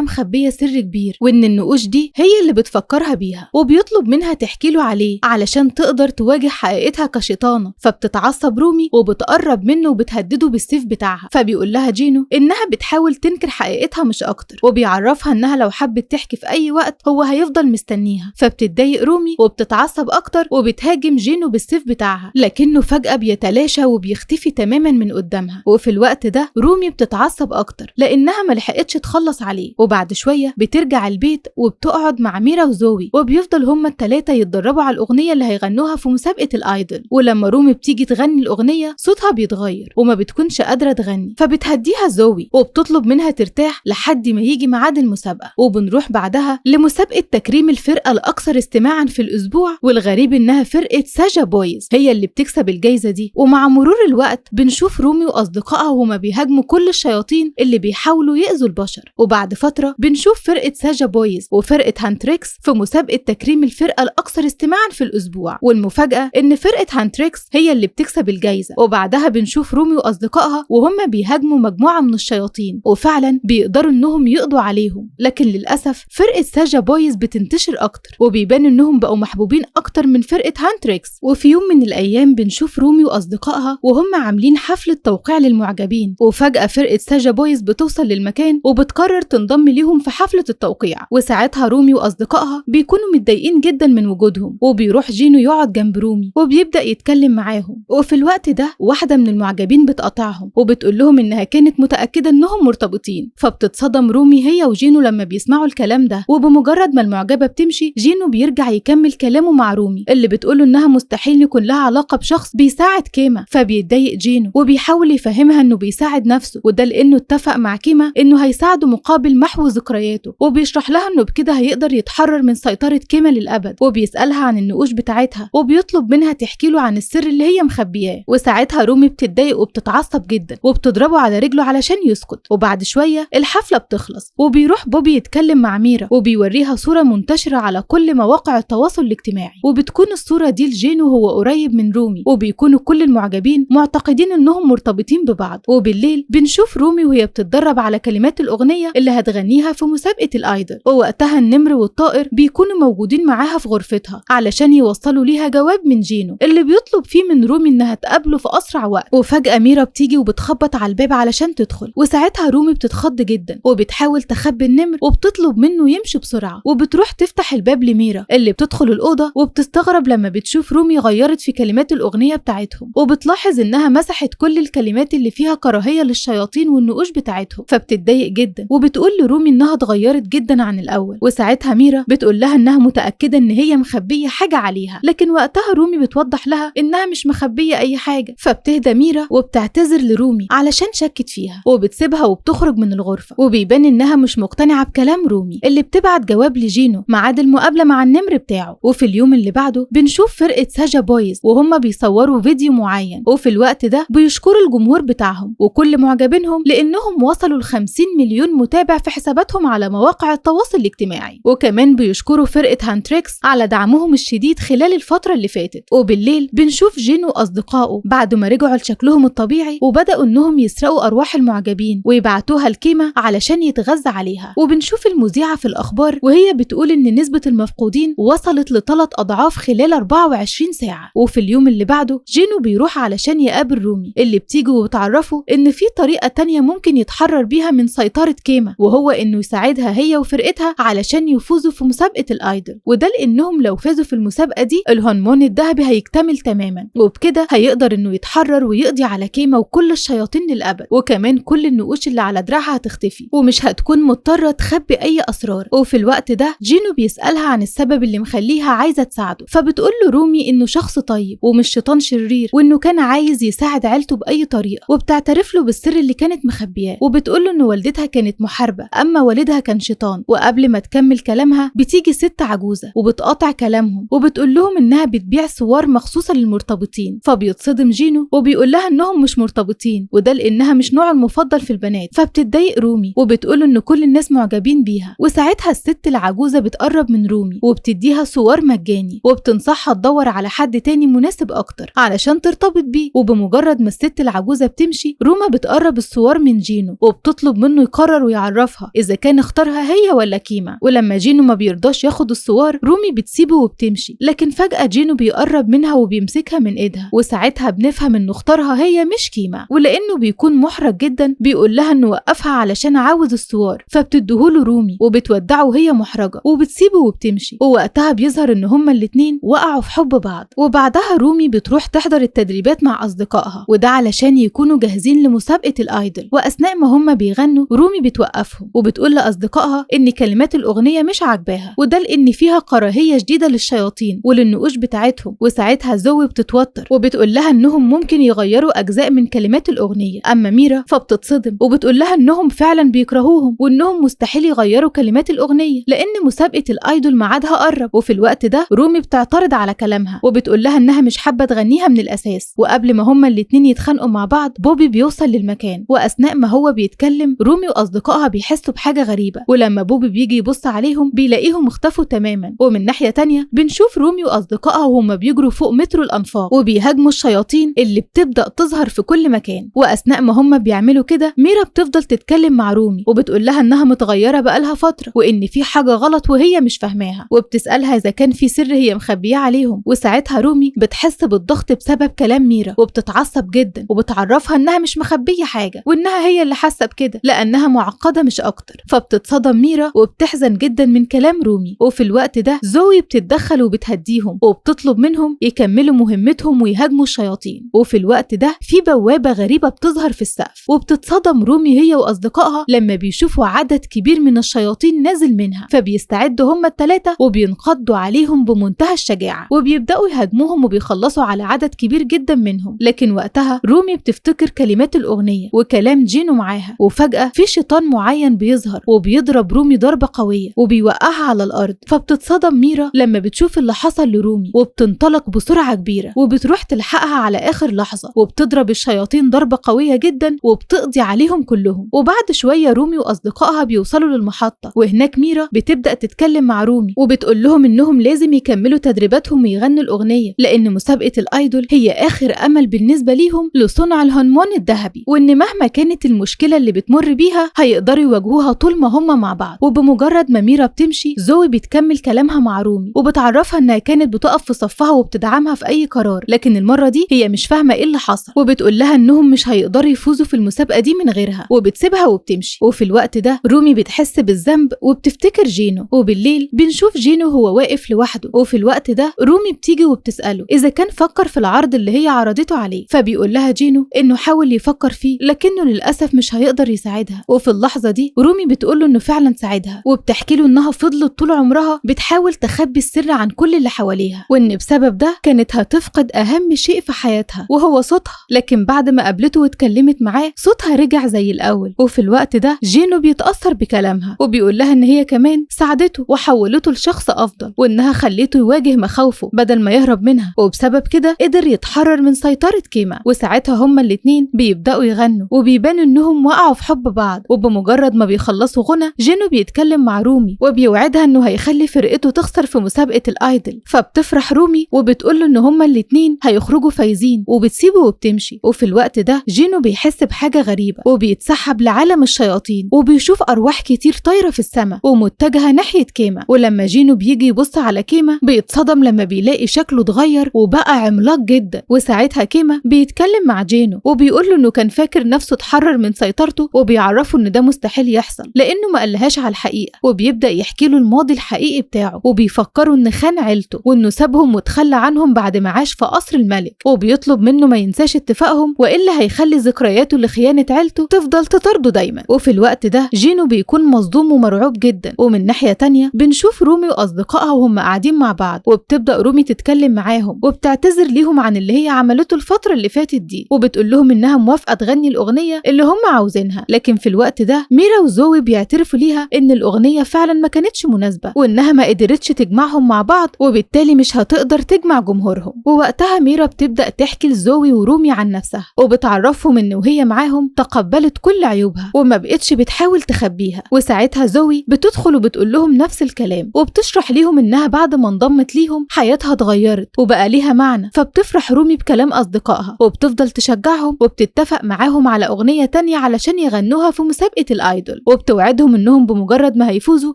مخبية سر كبير وان النقوش دي هي اللي بتفكرها بيها، وبيطلب منها تحكي له عليه علشان تقدر تواجه حقيقتها كشيطانة. فبتتعصب رومي وبتقرب منه وبتهدده بالسيف بتاعها، فبيقول لها جينو انها بتحاول تنكر حقيقتها مش اكتر، وبيعرفها انها لو حبت تحكي في اي وقت هو هيفضل مستنيها. فبتتضايق رومي وبتتعصب اكتر وبتهاجم جينو بالسيف بتاعها، لكنه فجأة بيتلاشى وبيختفي تماما من قدامها. وفي الوقت ده رومي بتتعصب اكتر لانها ما لحقتش تخلص عليه. وبعد شوية بترجع البيت وبتقعد مع ميرا وزوي، وبيفضل هما الثلاثة يتدربوا على الاغنية اللي هيغنوها في مسابقة ال idol. ولما رومي بتيجي تغني الاغنية صوتها بيتغير وما بتكونش قادرة تغني، فبتهديها زوي وبتطلب منها ترتاح لحد ما يجي ميعاد المسابقة. وبنروح بعدها لمسابقه تكريم الفرقة الاكثر استماعا في الاسبوع، والغريب انها فرقه ساجا بويز هي اللي بتكسب الجايزة دي. ومع مرور الوقت بنشوف رومي واصدقائها وهما بيهاجموا كل الشياطين اللي بيحاولوا يأذوا البشر. وبعد فترة بنشوف فرقه ساجا بويز وفرقه هانتريكس في مسابقة تكريم الفرقة الاكثر استماعا في الاسبوع، والمفاجاه ان فرقه هانتريكس هي اللي بتكسب الجايزة. وبعدها بنشوف رومي واصدقائها وهم بيهاجموا مجموعة من الشياطين، وفعلا بيقدروا انهم يقضوا عليهم، لكن للاسف فرقه ساجا بويز بتنتشر اكتر وبيبان انهم بقوا محبوبين اكتر من فرقه هانتريكس. وفي يوم من الايام بنشوف رومي واصدقائها وهم عاملين حفلة توقيع للمعجبين، وفجاة فرقه ساجا بويز بتوصل للمكان وبتقرر تنضم ليهم في حفلة التوقيع. وساعتها رومي واصدقائها بيكونوا متضايقين جدا من وجودهم، وبيروح جينو يقعد جنب رومي وبيبدا يتكلم معاهم. وفي الوقت ده واحدة من المعجبين بتقاطعهم وبتقول لهم انها كانت متاكدة انهم مرتبطين، فبتتصدم رومي هي وجينو لما بيسمعوا الكلام ده. وبمجرد ما المعجبه بتمشي جينو بيرجع يكمل كلامه مع رومي اللي بتقوله انها مستحيل يكون لها علاقة بشخص بيساعد كيما. فبيتضايق جينو وبيحاول يفهمها انه بيساعد نفسه، وده لانه اتفق مع كيما انه هيساعده مقابل محو ذكرياته، وبيشرح لها انه بكده هيقدر يتحرر من سيطرة كيما للابد. وبيسالها عن النقوش بتاعتها وبيطلب منها تحكي له عن السر اللي هي مخبياه. وساعتها رومي بتتضايق وبتتعصب جدا وبتضربه على رجله علشان يسكت. وبعد شوية الحفلة بتخلص وبيروح بوبي يتكلم مع ميرا وبيوريها صوره منتشرة على كل مواقع التواصل الاجتماعي، وبتكون الصورة دي لجينو وهو قريب من رومي، وبيكونوا كل المعجبين معتقدين انهم مرتبطين ببعض. وبالليل بنشوف رومي وهي بتتدرب على كلمات الاغنية اللي هتغنيها في مسابقة ال idol، ووقتها النمر والطائر بيكونوا موجودين معاها في غرفتها علشان يوصلوا ليها جواب من جينو اللي بيطلب فيه من رومي انها تقابله في اسرع وقت. وفجاة ميرا بتيجي وبتخبط على الباب علشان تدخل، وساعتها رومي بتتخض جدا وبتحاول تخبي النمر وبتطلب منه يمشي بسرعة، وبتروح تفتح الباب لميرا اللي بتدخل الاوضة وبتستغرب لما بتشوف رومي غيرت في كلمات الاغنية بتاعتهم، وبتلاحظ انها مسحت كل الكلمات اللي فيها كراهية للشياطين والنقوش بتاعتهم، فبتتضايق جدا وبتقول لرومي انها اتغيرت جدا عن الاول. وساعتها ميرا بتقول لها انها متاكدة ان هي مخبيه حاجة عليها، لكن وقتها رومي بتوضح لها انها مش مخبيه اي حاجة. فبتهدى ميرا وبتعتذر لرومي علشان شكت فيها، وبتسيبها وبتخرج من الغرفة. وبيبان انها مش مقتنعة بكلام رومي اللي بتبعت جواب لجينو ميعاد المقابلة مع النمر بتاعه. وفي اليوم اللي بعده بنشوف فرقه ساجا بويز وهم بيصوروا فيديو معين، وفي الوقت ده بيشكروا الجمهور بتاعهم وكل معجبينهم لانهم وصلوا ل 50 مليون متابع في حساباتهم على مواقع التواصل الاجتماعي، وكمان بيشكروا فرقه هانتريكس على دعمهم الشديد خلال الفترة اللي فاتت. وبالليل بنشوف جينو واصدقائه بعد ما رجعوا لشكلهم الطبيعي وبداوا انهم يسرقوا ارواح المعجبين ويبعتوها لكيما علشان يتغذى عليها. وبنشوف المذيعه في الاخبار وهي بتقول ان نسبه المفقودين وصلت ل3 اضعاف خلال 24 ساعة. وفي اليوم اللي بعده جينو بيروح علشان يقابل رومي اللي بتيجي وبتعرفه ان في طريقه تانية ممكن يتحرر بيها من سيطرة كيما، وهو انه يساعدها هي وفرقتها علشان يفوزوا في مسابقة ال idol، وده لانهم لو فازوا في المسابقة دي الهرمون الذهبي هيكتمل تماما، وبكده هيقدر انه يتحرر ويقضي على كيما وكل الشياطين للابد، وكمان كل النقوش اللي على دراعها هتختفي ومش هتكون مضطرة تخبي اي اسرار. وفي الوقت ده جينو بيسالها عن السبب اللي مخليها عايزه تساعده، فبتقول له رومي انه شخص طيب ومش شيطان شرير وانه كان عايز يساعد عيلته باي طريقه، وبتعترف له بالسر اللي كانت مخبياه، وبتقول له ان والدتها كانت محاربة اما والدها كان شيطان. وقبل ما تكمل كلامها بتيجي ست عجوزه وبتقاطع كلامهم وبتقول لهم انها بتبيع صور مخصوصة للمرتبطين، فبيتصدم جينو وبيقول لها انهم مش مرتبطين وده لانها مش نوعه المفضل في البنات. فبتتضايق رومي وبتقول ان كل الناس معجبين بيها. وساعتها الست العجوزة بتقرب من رومي وبتديها صور مجاني وبتنصحها تدور على حد تاني مناسب اكتر علشان ترتبط بيه، وبمجرد ما الست العجوزة بتمشي روما بتقرب السوار من جينو وبتطلب منه يقرر ويعرفها إذا كان اختارها هي ولا كيما. ولما جينو ما بيرضاش ياخد السوار رومي بتسيبه وبتمشي، لكن فجأة جينو بيقرب منها وبيمسكها من ايدها، وساعتها بنفهم انه اختارها هي مش كيما. ولانه بيكون محرج جدا بيقول لها انه وقفها علشان عاوز السوار، فبتديهوله رومي وبتودعه وهي محرجة وبتسيبه وبتمشي. ووقتها بيظهر ان هما الاتنين وقعوا في حب بعض. وبعدها رومي بتروح تحضر التدريبات مع اصدقائها، وده علشان يكونوا جاهزين لمسابقة ال idol. واثناء ما هما بيغنوا رومي بتوقفهم وبتقول لاصدقائها ان كلمات الاغنية مش عاجباها، وده لان فيها كراهية شديدة للشياطين وللنقوش بتاعتهم. وساعتها زوي بتتوتر وبتقول لها انهم ممكن يغيروا اجزاء من كلمات الاغنية. اما ميرا فبتتصدم وبتقول لها انهم فعلا بيكرهوهم وانهم مستحيل يغيروا كلمات الاغنية لان مسابقة ال idol ميعادها قرب. وفي الوقت ده رومي بتعترض على كلامها وبتقول لها انها مش حابة تغنيها من الاساس. وقبل ما هما الاتنين يتخانقوا مع بعض بوبي بيوصل للمكان، واثناء ما هو بيتكلم رومي واصدقائها بيحسوا بحاجة غريبة، ولما بوبي بيجي يبص عليهم بيلاقيهم اختفوا تماما. ومن ناحية تانية بنشوف رومي واصدقائها وهما بيجروا فوق مترو الانفاق وبيهاجموا الشياطين اللي بتبدا تظهر في كل مكان. واثناء ما هما بيعملوا كده ميرا بتفضل تتكلم مع رومي وبتقول لها انها متغيرة بقالها فترة وان في حاجة غلط وهي مش فاهماها، وبتسالها اذا كان في سر هي مخبياه عليهم. وساعتها رومي بتحس بالضغط بسبب كلام ميرا وبتتعصب جدا وبتعرفها انها مش مخبيه حاجة وانها هي اللي حاسه بكده لانها معقدة مش اكتر. فبتتصدم ميرا وبتحزن جدا من كلام رومي. وفي الوقت ده زوي بتتدخل وبتهديهم وبتطلب منهم يكملوا مهمتهم ويهاجموا الشياطين. وفي الوقت ده في بوابه غريبة بتظهر في السقف، وبتتصدم رومي هي واصدقائها لما بيشوفوا عدد كبير من الشياطين نازل منها، فبيستعدوا هما الثلاثة وبينقضوا عليهم بمنتهى الشجاعة وبيبداوا يهاجموهم وبيخلصوا على عدد كبير جدا منهم. لكن وقتها رومي بتفتكر كلمات الاغنية وكلام جينو معاها، وفجاة في شيطان معين بيظهر وبيضرب رومي ضربه قوية وبيوقعها على الارض. فبتتصدم ميرا لما بتشوف اللي حصل لرومي وبتنطلق بسرعة كبيرة وبتروح تلحقها على اخر لحظة وبتضرب الشياطين ضربه قوية جدا وبتقضي عليهم كلهم. وبعد شوية رومي واصدقائها بيوصلوا للمحطه، وهناك ميرا بتبدا تتكلم مع رومي وبتقول لهم انهم لازم يكملوا تدريباتهم ويغنوا الاغنية لان مسابقة ال idol هي اخر امل بالنسبة ليهم لصنع الهرمون الذهبي، وان مهما كانت المشكلة اللي بتمر بيها هيقدروا يواجهوها طول ما هم مع بعض. وبمجرد ما ميرا بتمشي زوي بتكمل كلامها مع رومي وبتعرفها انها كانت بتقف في صفها وبتدعمها في اي قرار، لكن المرة دي هي مش فاهمه ايه اللي حصل، وبتقول لها انهم مش هيقدروا يفوزوا في المسابقة دي من غيرها، وبتسيبها وبتمشي. وفي الوقت ده رومي بتحس بالذنب وبتفتكر جينو. وبالليل بنشوف جينو هو واقف لوحده، وفي الوقت ده رومي بتيجي وبتساله اذا كان فكر في العرض اللي هي عرضته عليه، فبيقول لها جينو انه حاول يفكر فيه لكنه للاسف مش هيقدر يساعدها. وفي اللحظة دي رومي بتقول له انه فعلا ساعدها، وبتحكي له انها فضلت طول عمرها بتحاول تخبي السر عن كل اللي حواليها، وان بسبب ده كانت هتفقد اهم شيء في حياتها وهو صوتها، لكن بعد ما قابلته واتكلمت معاه صوتها رجع زي الاول. وفي الوقت ده جينو بيتاثر بكلامها وبيقول لها ان هي كمان ساعدته وحولته لشخص افضل، وانها خليته يواجه مخاوفه بدل ما يهرب منها، وبسبب كده قدر يتحرر من سيطرة كيما. وساعتها هما الاتنين بيبداوا يغنوا وبيبانوا انهم وقعوا في حب بعض. وبمجرد ما بيخلصوا غنى جينو بيتكلم مع رومي وبيوعدها انه هيخلي فرقته تخسر في مسابقة ال idol، فبتفرح رومي وبتقول له ان هما الاتنين هيخرجوا فايزين، وبتسيبه وبتمشي. وفي الوقت ده جينو بيحس بحاجة غريبة وبيتسحب لعالم الشياطين وبيشوف ارواح كتير طايره في السماء ومتجهه ناحية كيما. ولما جينو بيجي يبص على كيما بيتصدم لما بيلاقي شكله اتغير وبقى عملاق جدا. وساعتها كيما بيتكلم مع جينو وبيقول له انه كان فاكر نفسه اتحرر من سيطرته، وبيعرفه ان ده مستحيل يحصل لانه ما قالهاش على الحقيقة، وبيبدا يحكي له الماضي الحقيقي بتاعه وبيفكره ان خان عيلته وانه سابهم وتخلى عنهم بعد ما عاش في قصر الملك، وبيطلب منه ما ينساش اتفاقهم والا هيخلي ذكرياته لخيانه عيلته تفضل تطارده دايما. وفي الوقت ده جينو بيكون مصدوم ومرعوب جدا. ومن ناحية تانية بنشوف رومي واصدقائها وهم قاعدين مع بعض، وبتبدا رومي تتكلم معاهم وبتعتذر ليهم عن اللي هي عملته الفترة اللي فاتت دي، وبتقول لهم انها موافقة تغني الاغنية اللي هم عاوزينها. لكن في الوقت ده ميرا وزوي بيعترفوا ليها ان الاغنية فعلا ما كانتش مناسبة وانها ما قدرتش تجمعهم مع بعض وبالتالي مش هتقدر تجمع جمهورهم. ووقتها ميرا بتبدا تحكي لزوي ورومي عن نفسها وبتعرفهم ان وهي معاهم تقبلت كل عيوبها وما بقتش بتحاول تخبيها. وساعتها زوي بتدخل وبتقول لهم نفس الكلام وبتشرح ليهم انها بعد ما انضمت ليهم حياتها اتغيرت وبقى ليها معنى. فبتفرح رومي بكلام اصدقائها أصدقائها وبتفضل تشجعهم وبتتفق معاهم على أغنية تانية علشان يغنوها في مسابقة ال idol، وبتوعدهم إنهم بمجرد ما هيفوزوا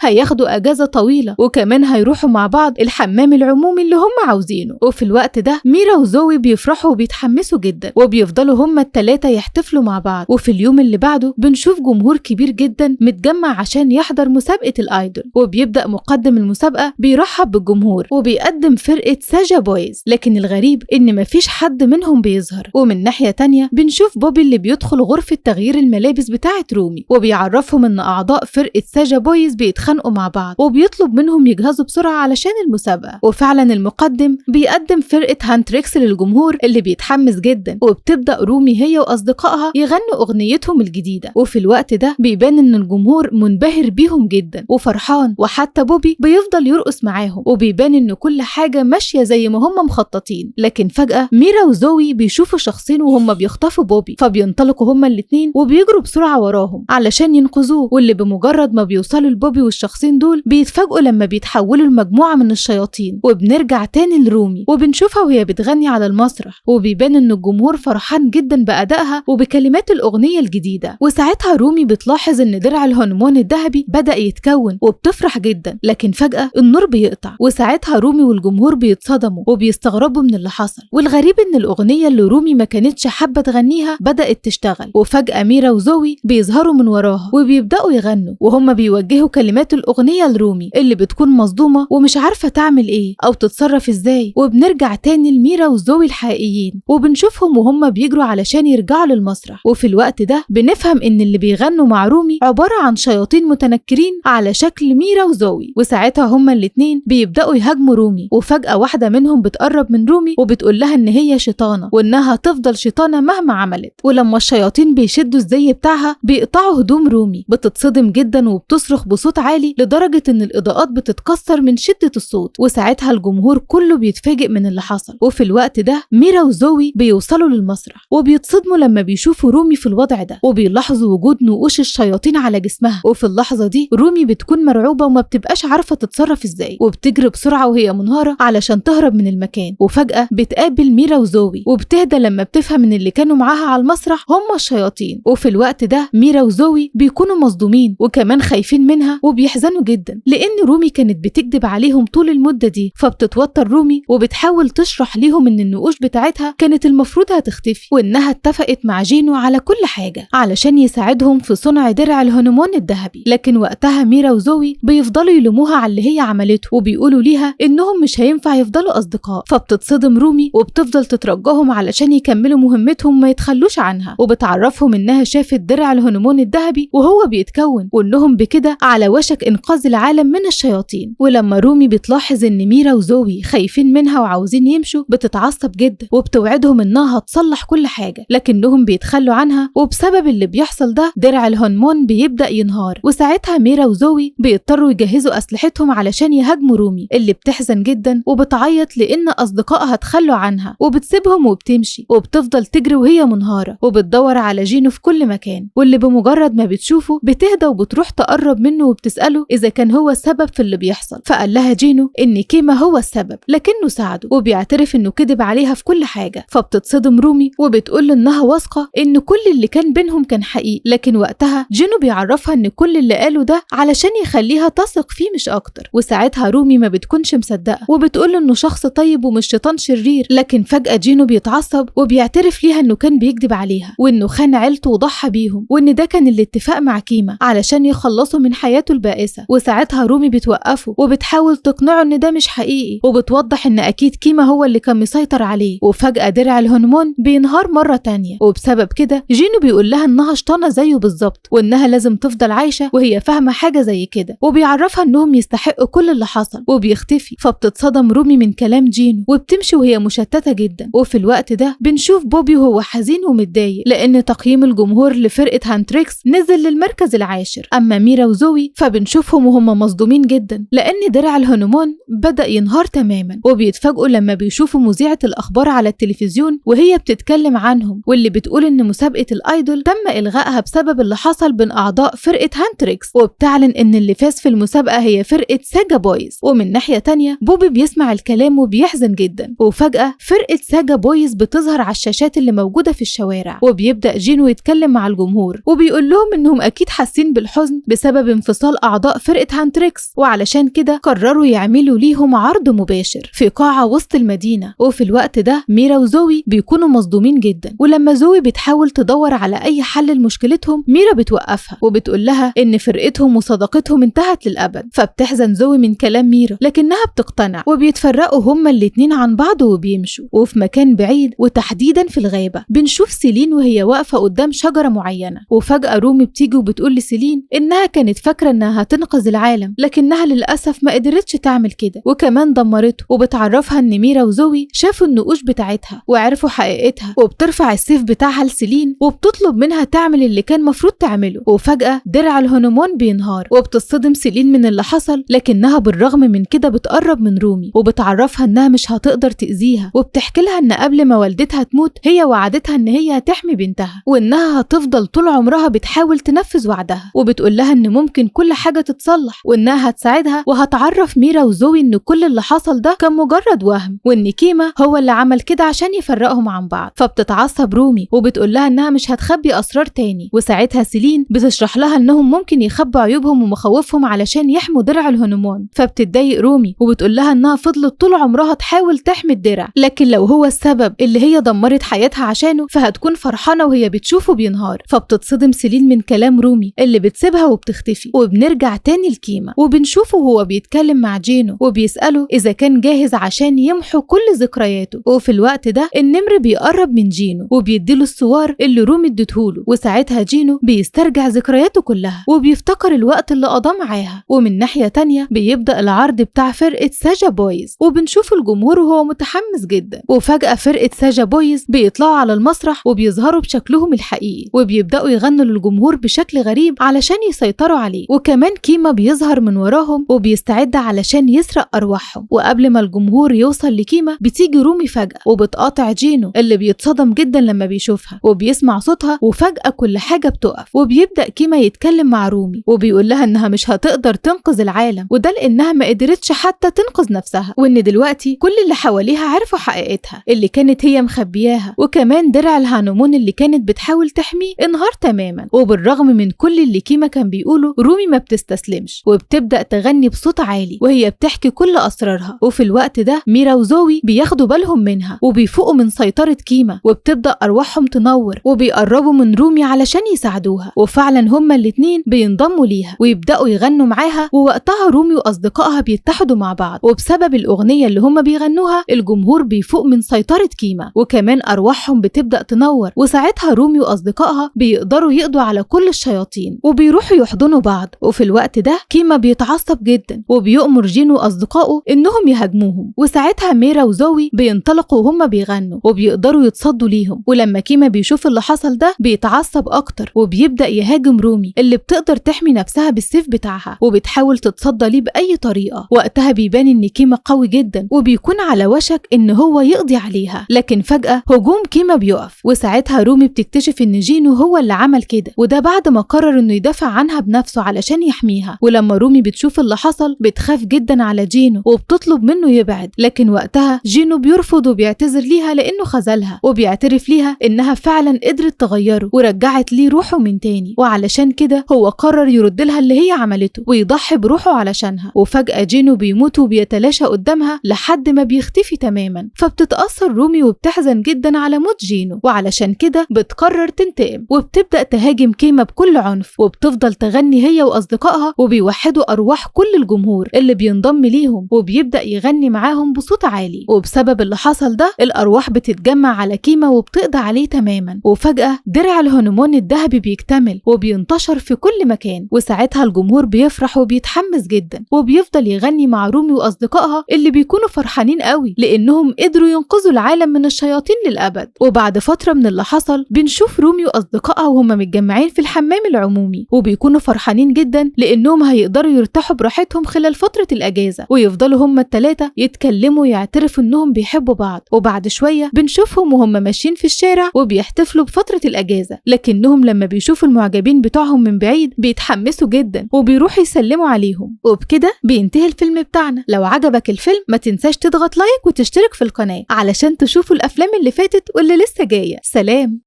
هياخدوا أجازة طويلة وكمان هيروحوا مع بعض الحمام العمومي اللي هم عاوزينه. وفي الوقت ده ميرا وزوي بيفرحوا وبيتحمسوا جدا وبيفضلوا هما التلاتة يحتفلوا مع بعض. وفي اليوم اللي بعده بنشوف جمهور كبير جدا متجمع عشان يحضر مسابقة ال idol، وبيبدأ مقدم المسابقة بيرحب بالجمهور وبيقدم فرقة ساجا بويز، لكن الغريب إن مفيش حد منهم بيظهر. ومن ناحية تانية بنشوف بوبي اللي بيدخل غرفة تغيير الملابس بتاعة رومي وبيعرفهم إن أعضاء فرقة ساجا بويز بيتخانقوا مع بعض وبيطلب منهم يجهزوا بسرعة علشان المسابقة. وفعلا المقدم بيقدم فرقة هانتريكس للجمهور اللي بيتحمس جدا، وبتبدأ رومي هي وأصدقائها يغنوا أغنيتهم الجديدة. وفي الوقت ده بيبان إن الجمهور منبهر بيهم جدا وفرحان، وحتى بوبي بيفضل يرقص معاهم وبيبان إن كل حاجة ماشية زي ما هم مخططين. لكن فجأة ميرا وزوي بيشوفوا شخصين وهم بيخطفوا بوبي، فبينطلقوا هما الاتنين وبيجروا بسرعة وراهم علشان ينقذوه، واللي بمجرد ما بيوصلوا لبوبي والشخصين دول بيتفاجئوا لما بيتحولوا لمجموعة من الشياطين. وبنرجع تاني لرومي وبنشوفها وهي بتغني على المسرح، وبيبان ان الجمهور فرحان جدا بأدائها وبكلمات الأغنية الجديدة. وساعتها رومي بتلاحظ ان درع الهرمون الذهبي بدأ يتكون وبتفرح جدا، لكن فجأة النور بيقطع، وساعتها رومي والجمهور بيتصدموا وبيستغربوا من اللي حصل. والغريب ان الأغنية اللي رومي ما كانتش حابة تغنيها بدأت تشتغل، وفجأة ميرا وزوي بيظهروا من وراها وبيبدأوا يغنوا وهم بيوجهوا كلمات الأغنية لرومي اللي بتكون مصدومة ومش عارفة تعمل ايه أو تتصرف ازاي. وبنرجع تاني لميرا وزوي الحقيقيين وبنشوفهم وهم بيجروا علشان يرجعوا للمسرح. وفي الوقت ده بنفهم ان اللي بيغنوا مع رومي عبارة عن شياطين متنكرين على شكل ميرا وزوي، وساعتها هما الاتنين بيبدأوا يهاجموا رومي. وفجأة واحدة منهم بتقرب من رومي وبتقول لها ان هي شيطانة وانها تفضل شيطانة مهما عملت. ولما الشياطين بيشدوا الزي بتاعها بيقطعوا هدوم رومي، بتتصدم جدا وبتصرخ بصوت عالي لدرجة ان الإضاءات بتتكسر من شدة الصوت، وساعتها الجمهور كله بيتفاجئ من اللي حصل. وفي الوقت ده ميرا وزوي بيوصلوا للمسرح وبيتصدموا لما بيشوفوا رومي في الوضع ده، وبيلاحظوا وجود نقوش الشياطين على جسمها. وفي اللحظة دي رومي بتكون مرعوبة وما بتبقاش عارفة تتصرف ازاي، وبتجري بسرعة وهي منهارة علشان تهرب من المكان. وفجأة بتقابل ميرا وزوي وبتهدى لما بتفهم ان اللي كانوا معاها على المسرح هم الشياطين. وفي الوقت ده ميرا وزوي بيكونوا مصدومين وكمان خايفين منها وبيحزنوا جدا لان رومي كانت بتكذب عليهم طول المدة دي. فبتتوتر رومي وبتحاول تشرح ليهم ان النقوش بتاعتها كانت المفروض هتختفي وانها اتفقت مع جينو على كل حاجة علشان يساعدهم في صنع درع الهرمون الذهبي. لكن وقتها ميرا وزوي بيفضلوا يلوموها على اللي هي عملته وبيقولوا ليها انهم مش هينفع يفضلوا اصدقاء. فبتتصدم رومي وبتفضل تترجاهم علشان يكملوا مهمتهم ما يتخلوش عنها، وبتعرفهم انها شافت درع الهرمون الذهبي وهو بيتكون وانهم بكده على وشك انقاذ العالم من الشياطين. ولما رومي بتلاحظ ان ميرا وزوي خايفين منها وعاوزين يمشوا بتتعصب جدا وبتوعدهم انها هتصلح كل حاجة، لكنهم بيتخلوا عنها. وبسبب اللي بيحصل ده درع الهرمون بيبدأ ينهار، وساعتها ميرا وزوي بيضطروا يجهزوا اسلحتهم علشان يهاجموا رومي اللي بتحزن جدا وبتعيط لان اصدقائها تخلوا عنها وبتسيبهم وبتمشي، وبتفضل تجري وهي منهارة وبتدور على جينو في كل مكان، واللي بمجرد ما بتشوفه بتهدى وبتروح تقرب منه وبتسأله إذا كان هو السبب في اللي بيحصل. فقال لها جينو إن كيما هو السبب لكنه ساعده وبيعترف إنه كذب عليها في كل حاجة. فبتتصدم رومي وبتقول إنها واثقة إن كل اللي كان بينهم كان حقيقي، لكن وقتها جينو بيعرفها إن كل اللي قاله ده علشان يخليها تثق فيه مش أكتر. وساعتها رومي ما بتكونش مصدقة وبتقول إنه شخص طيب ومش شيطان شرير، لكن فجأة جينو بيتعصب وبيعترف ليها إنه كان بيكذب عليها وإنه خان عيلته وضحى بيهم وإن ده كان الاتفاق مع كيما علشان يخلصوا من حياته البائسة. وساعتها رومي بتوقفه وبتحاول تقنعه إن ده مش حقيقي وبتوضح إن أكيد كيما هو اللي كان مسيطر عليه. وفجأة درع الهرمون بينهار مرة تانية، وبسبب كده جينو بيقول لها إنها شيطانة زيه بالظبط وإنها لازم تفضل عايشة وهي فاهمة حاجة زي كده، وبيعرفها إنهم يستحقوا كل اللي حصل وبيختفي. فبتتصدم رومي من كلام جينو وبتمشي وهي مشتتة جدا. وفي الوقت ده بنشوف بوبي وهو حزين ومتضايق لأن تقييم الجمهور لفرقة هانتريكس نزل للمركز العاشر. أما ميرا وزوي فبنشوفهم وهم مصدومين جدا لأن درع الهرمون بدأ ينهار تماما، وبيتفاجئوا لما بيشوفوا مذيعة الأخبار على التلفزيون وهي بتتكلم عنهم واللي بتقول إن مسابقة ال idol تم إلغائها بسبب اللي حصل بين أعضاء فرقة هانتريكس، وبتعلن إن اللي فاز في المسابقة هي فرقة ساجا بويز. ومن ناحية تانية بوبي بيسمع الكلام وبيحزن جدا، وفجأة فرقة ساجا بويز بتظهر على الشاشات اللي موجودة في الشوارع، وبيبدأ جينو يتكلم مع الجمهور وبيقول لهم انهم اكيد حاسين بالحزن بسبب انفصال اعضاء فرقة هانتريكس، وعلشان كده قرروا يعملوا ليهم عرض مباشر في قاعة وسط المدينة. وفي الوقت ده ميرا وزوي بيكونوا مصدومين جدا، ولما زوي بتحاول تدور على اي حل لمشكلتهم ميرا بتوقفها وبتقول لها ان فرقتهم وصداقتهم انتهت للابد. فبتحزن زوي من كلام ميرا لكنها بتقتنع، وبيتفرقوا هما الاتنين عن بعض وبيمشوا. وفي مكان بعيد وتحديدا في الغابة بنشوف سيلين وهي واقفة قدام شجرة معينة، وفجأة رومي بتيجي وبتقول لسيلين انها كانت فاكرة انها هتنقذ العالم لكنها للأسف ما قدرتش تعمل كده وكمان دمرته، وبتعرفها ان ميرا وزوي شافوا النقوش بتاعتها وعرفوا حقيقتها، وبترفع السيف بتاعها لسيلين وبتطلب منها تعمل اللي كان مفروض تعمله. وفجأة درع الهنومون بينهار وبتصدم سيلين من اللي حصل، لكنها بالرغم من كده بتقرب من رومي وبتعرفها انها مش هتقدر تأذيها، وبتحكي لها ان قبل ما والدتها تموت هي وعدتها ان هي هتحمي بنتها وانها هتفضل طول عمرها بتحاول تنفذ وعدها، وبتقول لها ان ممكن كل حاجة تتصلح وانها هتساعدها، وهتعرف ميرا وزوي ان كل اللي حصل ده كان مجرد وهم وان كيما هو اللي عمل كده عشان يفرقهم عن بعض. فبتتعصب رومي وبتقول لها انها مش هتخبي اسرار تاني، وساعتها سيلين بتشرح لها انهم ممكن يخبوا عيوبهم ومخاوفهم علشان يحموا درع الهنومون. فبتتضايق رومي وبتقول لها انها فضلت طول عمرها تحاول تحمي الدرع، لكن لو هو السبب اللي هي دمرت حياتها عشانه فهتكون فرحانة وهي بتشوفه بينهار. فبتتصدم سيلين من كلام رومي اللي بتسيبها وبتختفي. وبنرجع تاني لكيما وبنشوفه وهو بيتكلم مع جينو وبيسأله إذا كان جاهز عشان يمحو كل ذكرياته. وفي الوقت ده النمر بيقرب من جينو وبيديله السوار اللي رومي اديتهوله، وساعتها جينو بيسترجع ذكرياته كلها وبيفتكر الوقت اللي قضاه معاها. ومن ناحية تانية بيبدأ العرض بتاع فرقة ساجا بويز، وبنشوف الجمهور وهو متحمس جدا. وفجأة فرقة ساجا بويز بيطلعوا على المسرح وبيظهروا بشكلهم الحقيقي وبيبدأوا يغنوا للجمهور بشكل غريب علشان يسيطروا عليه، وكمان كيما بيظهر من وراهم وبيستعد علشان يسرق أرواحهم. وقبل ما الجمهور يوصل لكيما بتيجي رومي فجأة وبتقاطع جينو اللي بيتصدم جدا لما بيشوفها وبيسمع صوتها، وفجأة كل حاجة بتقف وبيبدأ كيما يتكلم مع رومي وبيقول لها انها مش هتقدر تنقذ العالم، وده لانها ما قدرتش حتى تنقذ نفسها، وان دلوقتي كل اللي حواليها عرفوا حقيقتها اللي كانت هي مخبياها، وكمان درع الهانومون اللي كانت بتحاول تحميه انهار تماما. وبالرغم من كل اللي كيما كان بيقوله رومي ما بتستسلمش وبتبدأ تغني بصوت عالي وهي بتحكي كل أسرارها. وفي الوقت ده ميرا وزوي بياخدوا بالهم منها وبيفوقوا من سيطرة كيما، وبتبدأ أرواحهم تنور وبيقربوا من رومي علشان يساعدوها، وفعلا هما الاتنين بينضموا ليها ويبدأوا يغنوا معاها. ووقتها رومي وأصدقائها بيتحدوا مع بعض، وبسبب الأغنية اللي هما بيغنوها الجمهور بيفوق من سيطرة كيما وكمان أرواحهم بتبدأ تنور، وساعتها رومي وأصدقائها بيقدروا يقضوا على كل الشياطين وبيروحوا يحضنوا بعض. وفي الوقت ده كيما بيتعصب جدا وبيؤمر جينو وأصدقائه إنهم يهاجموهم، وساعتها ميرا وزوي بينطلقوا وهم بيغنوا وبيقدروا يتصدوا ليهم. ولما كيما بيشوف اللي حصل ده بيتعصب أكتر وبيبدأ يهاجم رومي اللي بتقدر تحمي نفسها بالسيف بتاعها وبتحاول تتصدى ليه بأي طريقة. وقتها بيبان إن كيما قوي جدا وبيكون على وشك إن هو يقضي عليها، لكن فجأة هجوم كيما بيقف، وساعتها رومي بتكتشف إن جينو هو اللي عمل كده، وده بعد ما قرر إنه يدافع عنها بنفسه علشان يحميها. ولما رومي بتشوف اللي حصل بتخاف جدا على جينو وبتطلب منه يبعد، لكن وقتها جينو بيرفض وبيعتذر ليها لأنه خذلها، وبيعترف ليها إنها فعلا قدرت تغيره ورجعت ليه روحه من تاني، وعلشان كده هو قرر يرد لها اللي هي عملته ويضحي بروحه علشانها. وفجأة جينو بيموت وبيتلاشى قدامها لحد ما بيختفي تماما، فبتتأثر رومي وبتحزن جدا على موت جينو، وعلشان كده بتقرر تنتقم وبتبدأ تهاجم كيما بكل عنف، وبتفضل تغني هي وأصدقائها وبيوحدوا أرواح كل الجمهور اللي بينضم ليهم وبيبدأ يغني معاهم بصوت عالي. وبسبب اللي حصل ده الأرواح بتتجمع على كيما وبتقضي عليه تماما، وفجأة درع الهرمون الذهبي بيكتمل وبينتشر في كل مكان، وساعتها الجمهور بيفرح وبيتحمس جدا وبيفضل يغني مع رومي وأصدقائها اللي بيكونوا فرحانين قوي لأنهم قدروا ينقذوا العالم من الشياطين للأبد. وبعد فترة من اللي حصل بنشوف رومي وأصدقائها وهم متجمعين في الحمام العمومي، وبيكونوا فرحانين جدا لأنهم هيقدروا يرتاحوا براحتهم خلال فترة الأجازة، ويفضلوا هم الثلاثة يتكلموا ويعترفوا إنهم بيحبوا بعض. وبعد شوية بنشوفهم وهم ماشيين في الشارع وبيحتفلوا بفترة الأجازة، لكنهم لما بيشوفوا المعجبين بتوعهم من بعيد بيتحمسوا جدا وبيروحوا يسلموا عليهم. وبكده بينتهي الفيلم بتاعنا. لو عجبك الفيلم ما تنساش تضغط like وتشترك في القناة علشان علشان تشوفوا الأفلام اللي فاتت واللي لسه جاية. سلام.